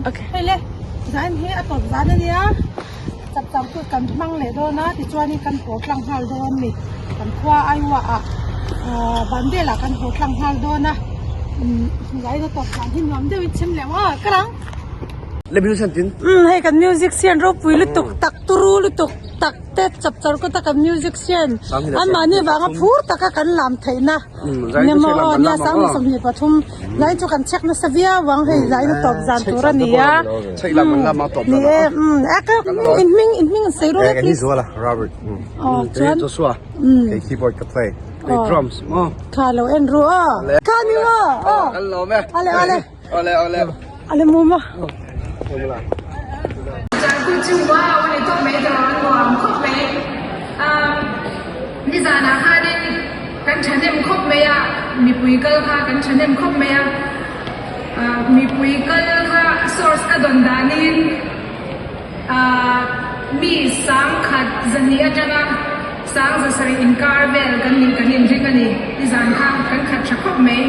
Hei le, zain hi a tawp zan a nia, chap char kut kan hmang leh dawn a, tichuanin kan haw tlang nghal dawn a ni. Kan khua Iowa ah ahh van velah kan haw tlang nghal dawn a, umm zain a tawp zan hi nuam deuhin chim leh ang a, ka rang. Le music tin? Umm hei kan music sian ropui lutuk tak turu lutuk tak te chap char kut a kan music sian anmahni vanga phur taka kan lam theihna. Nemaw aw nia 2023 lai chu kan check nasa viau ang hei zaina tawp zan tur a ni a ni e umm e ka in hming in hming an sawi rawh please aw chuan Joshua kei keyboard ka play kei drums maw kha lo en ru aw kha ni maw aw kan lawm e ale ale ale ale ale mu maw Changtu chu wow a ni tawp mai ta an nuam khawp mai. Nizanah khanin kan thahnem khawp mai a, mipui kal kha kan thahnem khawp mai a. Mipui kal kha source ka dawn danin mi sangkhat zahnih atanga sang zasarih inkar vel kan nih kan inring a ni. Nizan kha kan khat tha khawp mai.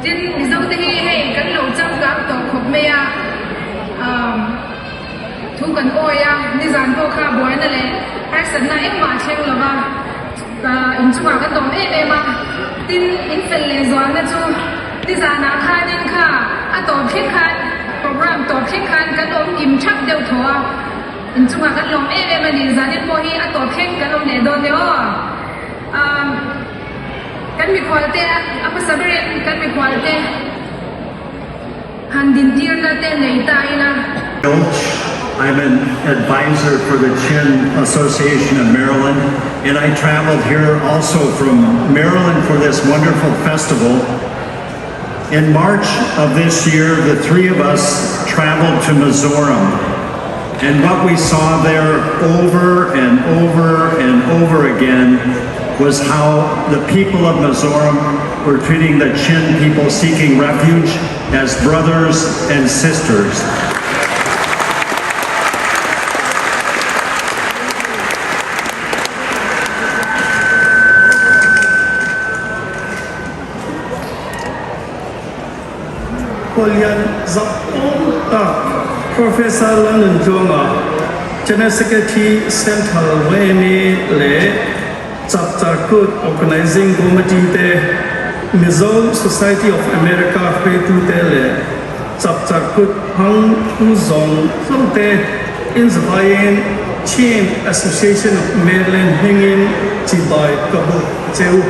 Tin, Mizote hi hei kan lo changkang tawh khawp mai a, thu kan awi a, nizan pawh kha buaina leh harsatna engmah a thleng lo va, inchungah kan awm em em a. Tin, in fel leh zualna chu nizanah khanin kha a tawp thleng khan, program tawp thleng khan kan awm kim thap deuh thaw a, inchungah kan lawm em em a ni. Zanin pawh hi a tawp thleng kan awm leh dawn e aw. Kan mikhualte a hmasa berin kan mikhualte han dintirna te nei ta ila. I'm an advisor for the Chin Association of Maryland, and I traveled here also from Maryland for this wonderful festival. In March of this year, the three of us traveled to Mizoram. And what we saw there over and over and over again was how the people of Mizoram were treating the Chin people seeking refuge as brothers and sisters. Khualian zahawm tak Professor Lalnuntluanga, General Secretary Central YMA leh Chapchar Kut Organizing Committee te, Mizo Society of America hruaitute leh Chapchar Kut hmang thu zawng zawng te inzavaiin Chin Association of Maryland hmingin chibai ka buk a che u.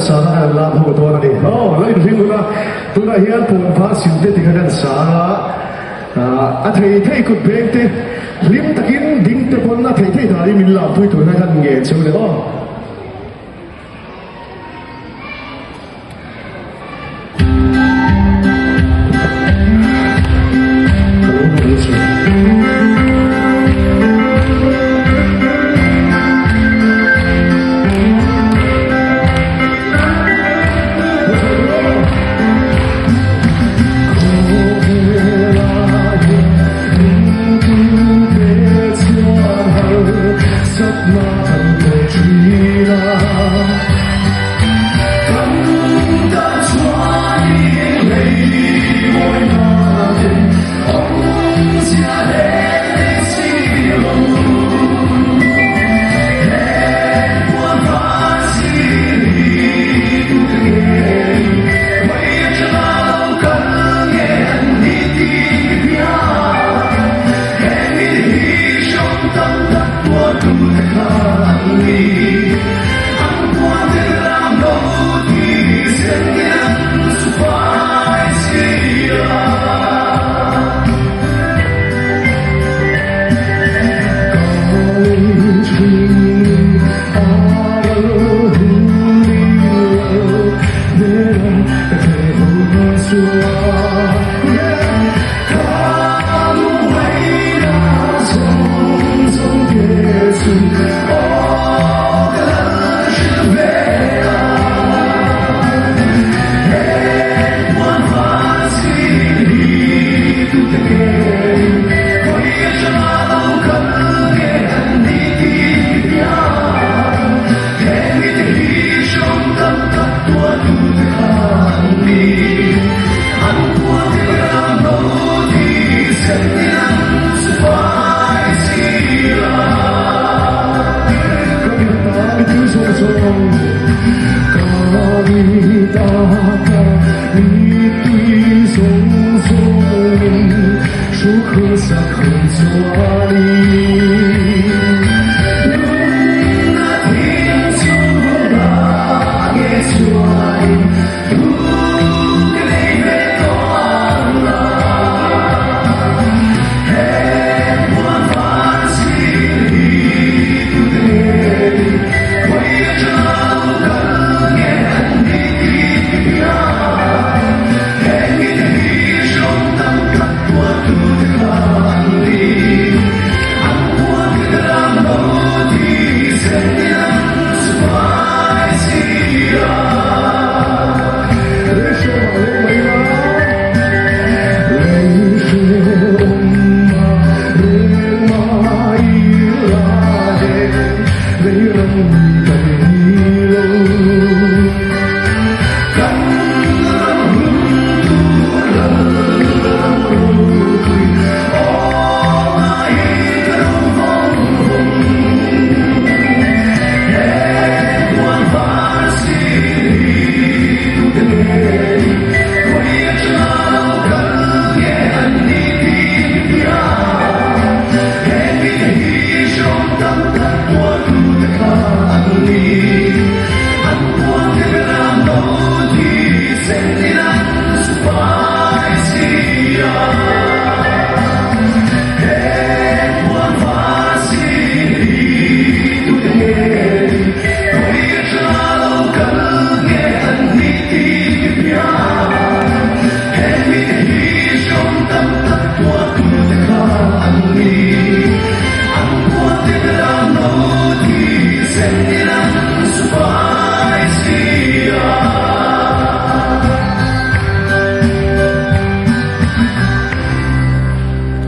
sang a kan lam ho dawn a ni. Aw, lo inhring ula, tunah hian puanvar sin te tikhan kan sang a, a thei thei kut beng te hlim takin ding te pawn a thei thei danin min lampui tur hian kan ngen cheu le aw.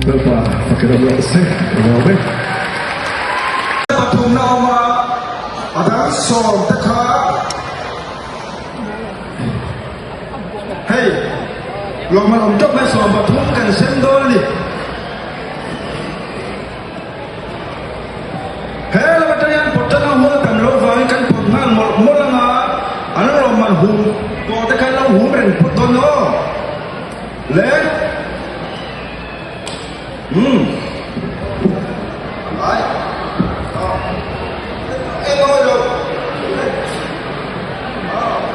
Lalpa fakin awm rawh se a lawm e. Pathumna awm a, a dang sawm te kha hei lawmman awm tawp mai 13 kan sem dawn a ni. He lam atang hian pawt tan a hual tam loh vangin kan pawt nghal mawlh mawlh anga an lawmman hum tawh te kha an lo hum reng phawt dawn aw le. Umm. Ai. Aw. Eng aw lo. Aw.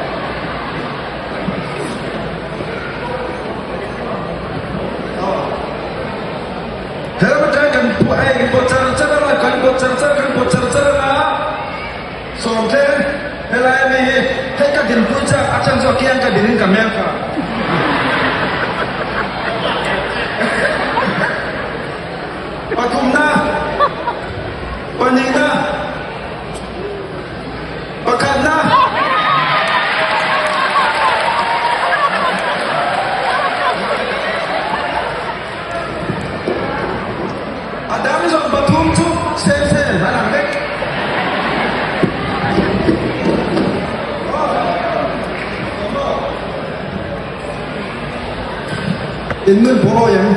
chu a kiang ka ding in ka hmel kha. Pathumna, pahnihna, pakhatna. A dang zawng pathum chu same same an ang vek. In nun pawh awi ang.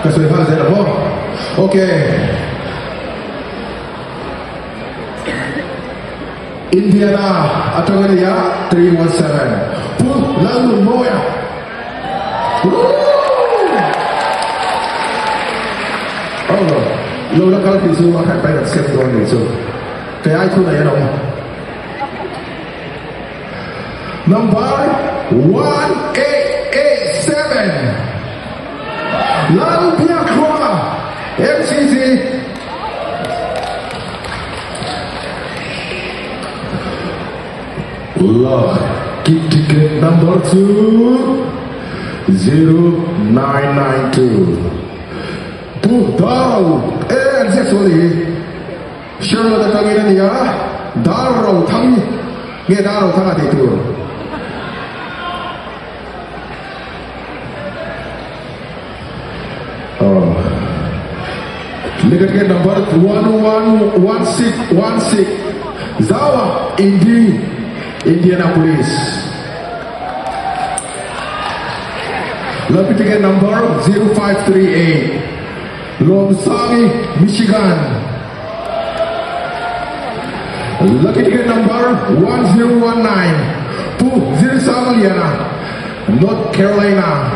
Ka sawi nghal zel ang aw. Okay. Indiana atang a ni a, 317. Pu Lalnunmawia. Oh, lo la kal tih chu a khat pai kan sem dawn ni chu. Kei ai thu nei an awm. Number 1887 Lalbiakhlua MCC Lucky ticket number chu 0992 Pu Daro e an ziak sual hi Charlotte atangin a ni a Daro Thang nge Daro Thang a tih tur. Liga ticket number 111616 Zawa Indy Indianapolis. Lucky ticket number 0538 Lawmsangi Michigan. Lucky ticket number 1019 Pu Zirsangliana North Carolina.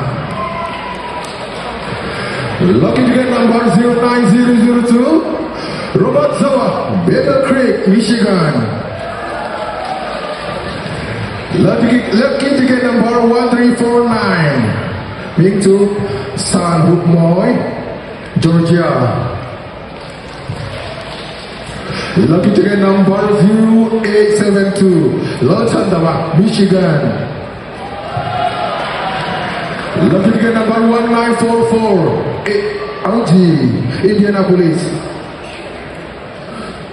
Lucky ticket number 09002 Robert Zawa Battle Creek Michigan. Lucky, lucky ticket number 1349 Ming chu San Hup Moi Georgia. Lucky ticket number 0872 Lalchandama Michigan. Lucky ticket number 1944 Angie Indianapolis.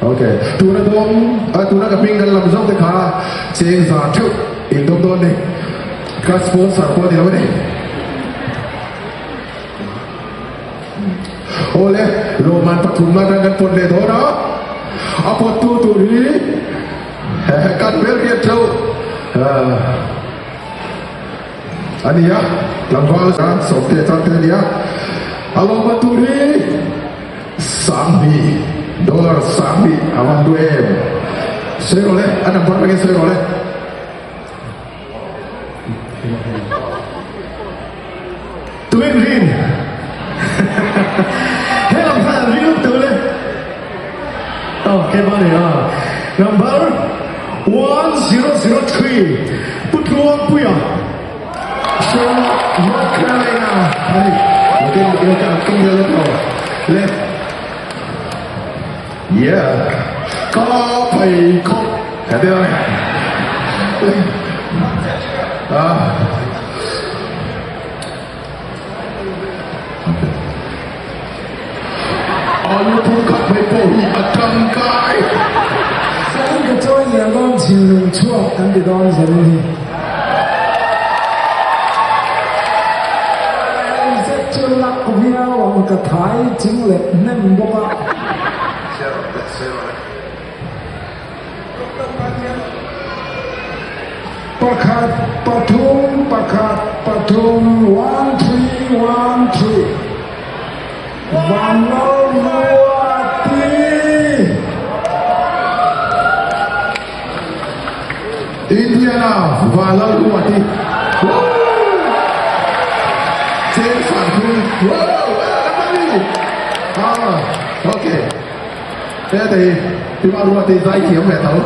Okay, tuna dawng a tuna ka hming kan lam zawk te kha cheng za theuh in dawm dawn ni. Ka sponsor pawh a ni lo a ni. Awle, lawmman pathum atang kan pawt leh dawn a, a pawttu tur hi kan hmelhriat theuh a ni a, tlangval sawmte changte a ni a, a lawmman tur hi 20,000 dollar 20,000 a van duh em? Sawi rawh le, a number atangin sawi rawh le. Tuin rin He lam khan an ring up teuh le. Oh, ke ba ni a. Number 1003 Pu Tluangpuia Charlotte, North Carolina a ni. Lo ken lo ken ken vel lo le. Yeah. Ka phei khawp. He te lai. Ah. Alu phun khat phei pawh hi a tangkai. Zanin ka chawi lian dawn thinlung chhuak kan ti dawn zanin hi. Zet chu lak viau ang ka thai ching leh hnem bawk a. Pakhat pathum pakhat pathum one three one three Vanlalruati. Indiana Vanlalruati Cheng Santhum Wow Ah okay Thế thì thì bao luôn thì dây chiếm về tấu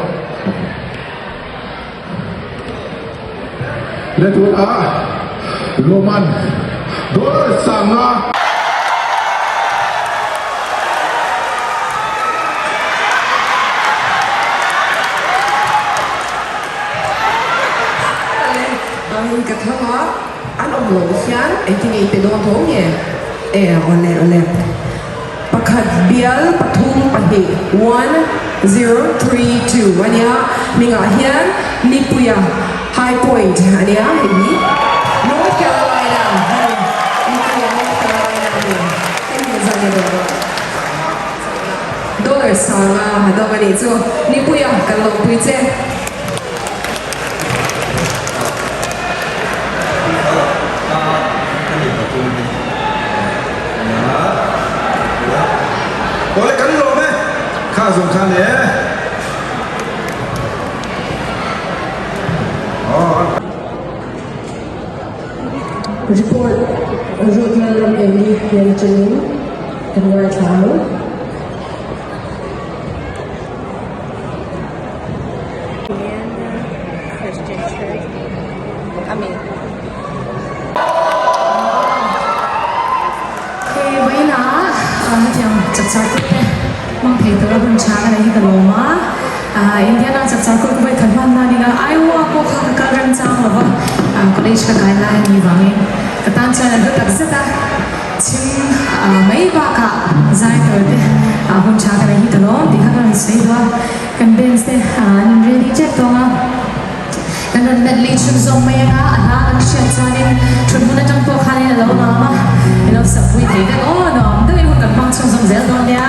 Lên tuôn á Roman. Dollar 50. Bangin ka thang a, an awm loh hian engtin nge i pe dawn tho nge? E, awle awle. Pakhat bial pathum pahnih, one zero three two ania, hmingah hian Nipuia High Point ania hei hi North Carolina hei Nipuia North Carolina ania hemi zan a dawn a dollar sanga a dawng anih chu Nipuia kan lo pui che. Awle kan lawm e kha zawng khan e. Report Ruatman ram eng hi hnen atangin kan ngaithla ang. Hei vawiinah hetiang chapchar kut te hmang thei tura hun tha ka nei hi ka lawm a, Indiana chapchar kut ka vawi khat hman hman ila Iowa pawh kha ka kal remchang lo va, college ka kai lai a nih vangin ka tan chuan a hlu tak zet a, chhim mai bakah zai tur te hun tha ka nei hi ka lawm tih kha ka rawn sawi duh a, kan bench te an in ready tep tawng a. Kan rawn medley chhun zawk mai anga a hla kan hriat chuanin thut hmun atang pawh khanin a lo nuam a, i lo sakpui thei vek aw nuam deuhin hun kan hmang chhun zawm zel dawn nia.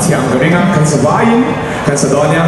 thiam ka ring a, kan sa vaiin kan sa dawn nia.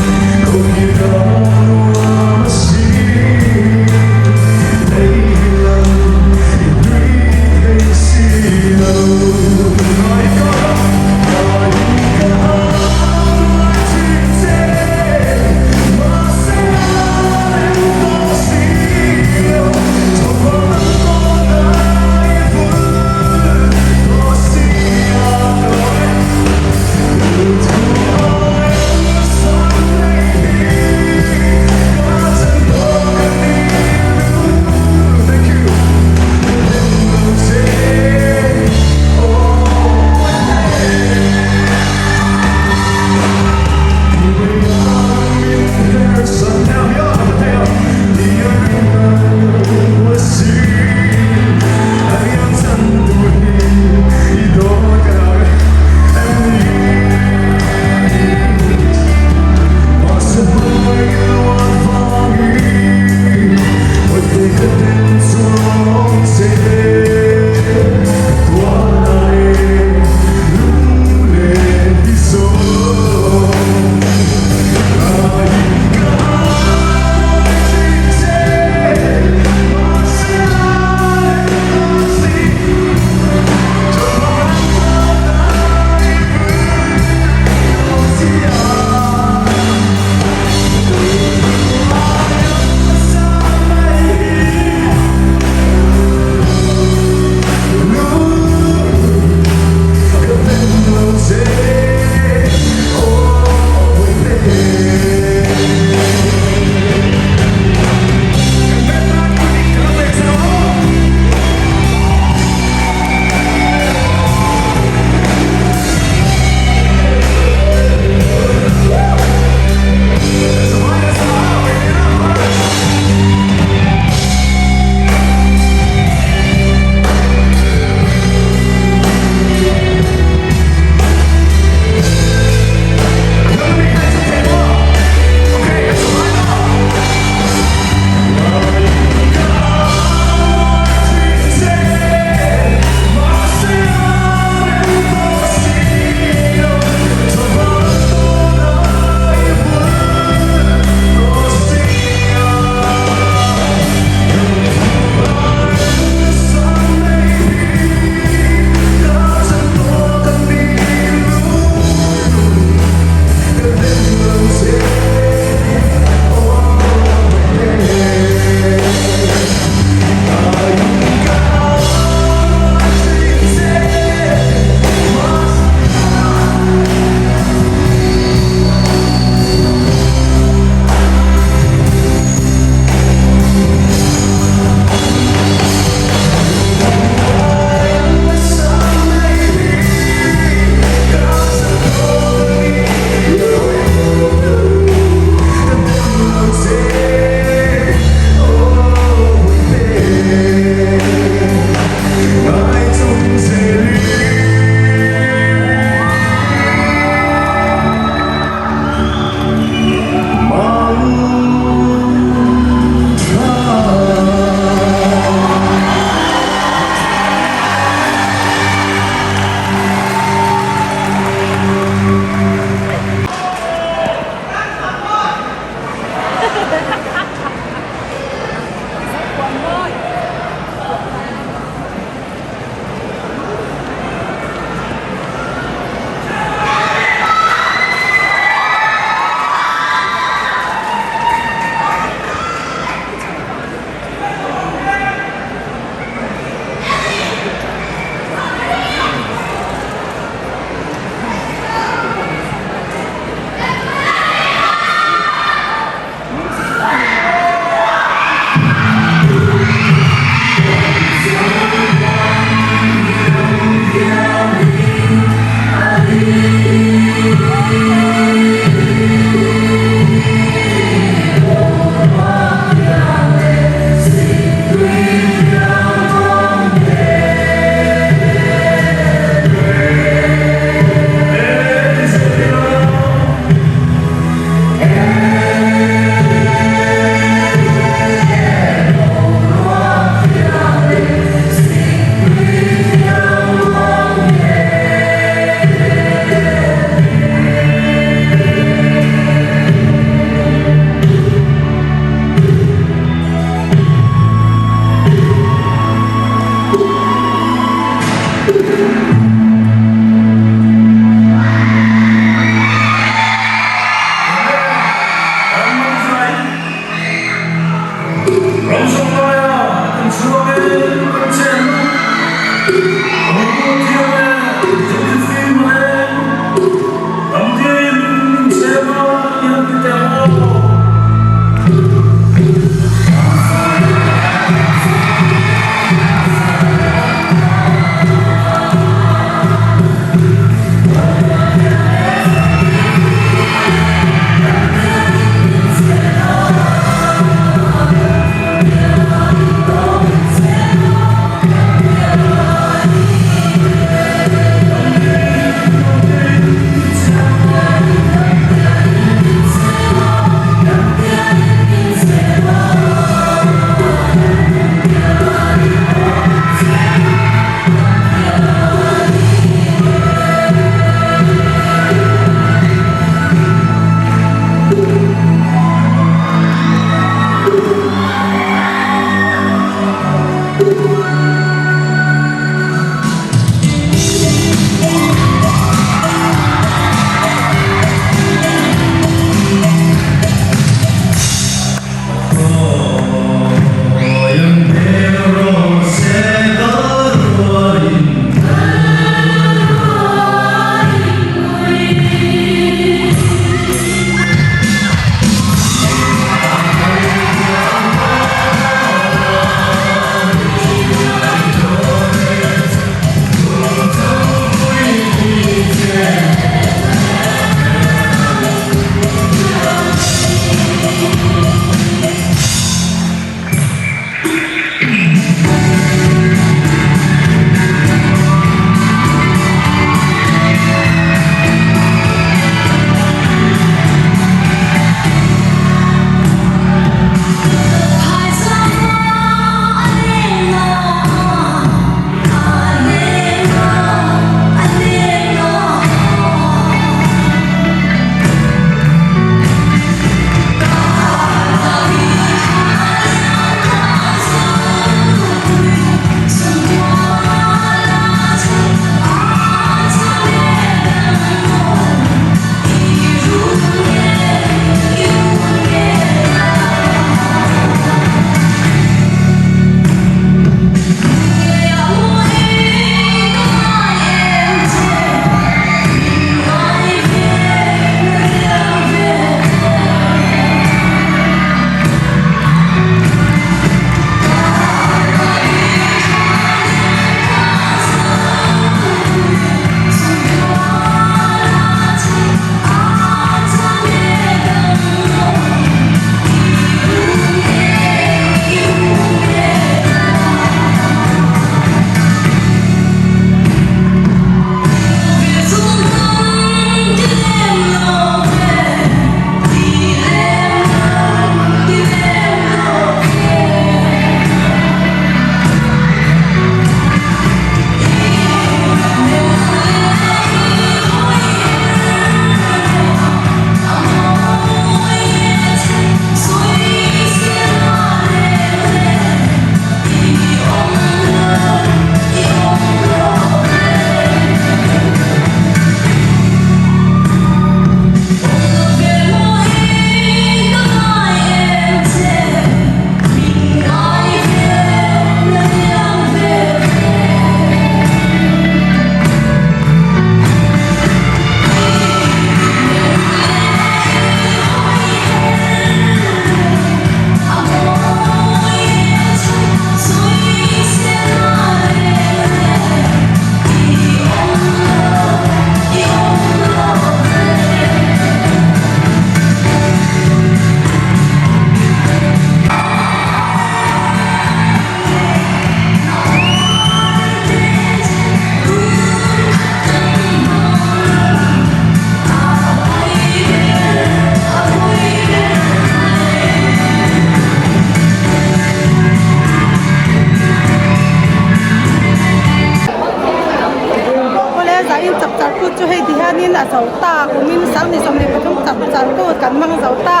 a zo ta kumin 2023 chapchar kut kan hmang zo ta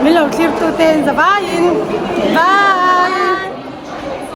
min lo thlir tu te in zavaiin bye.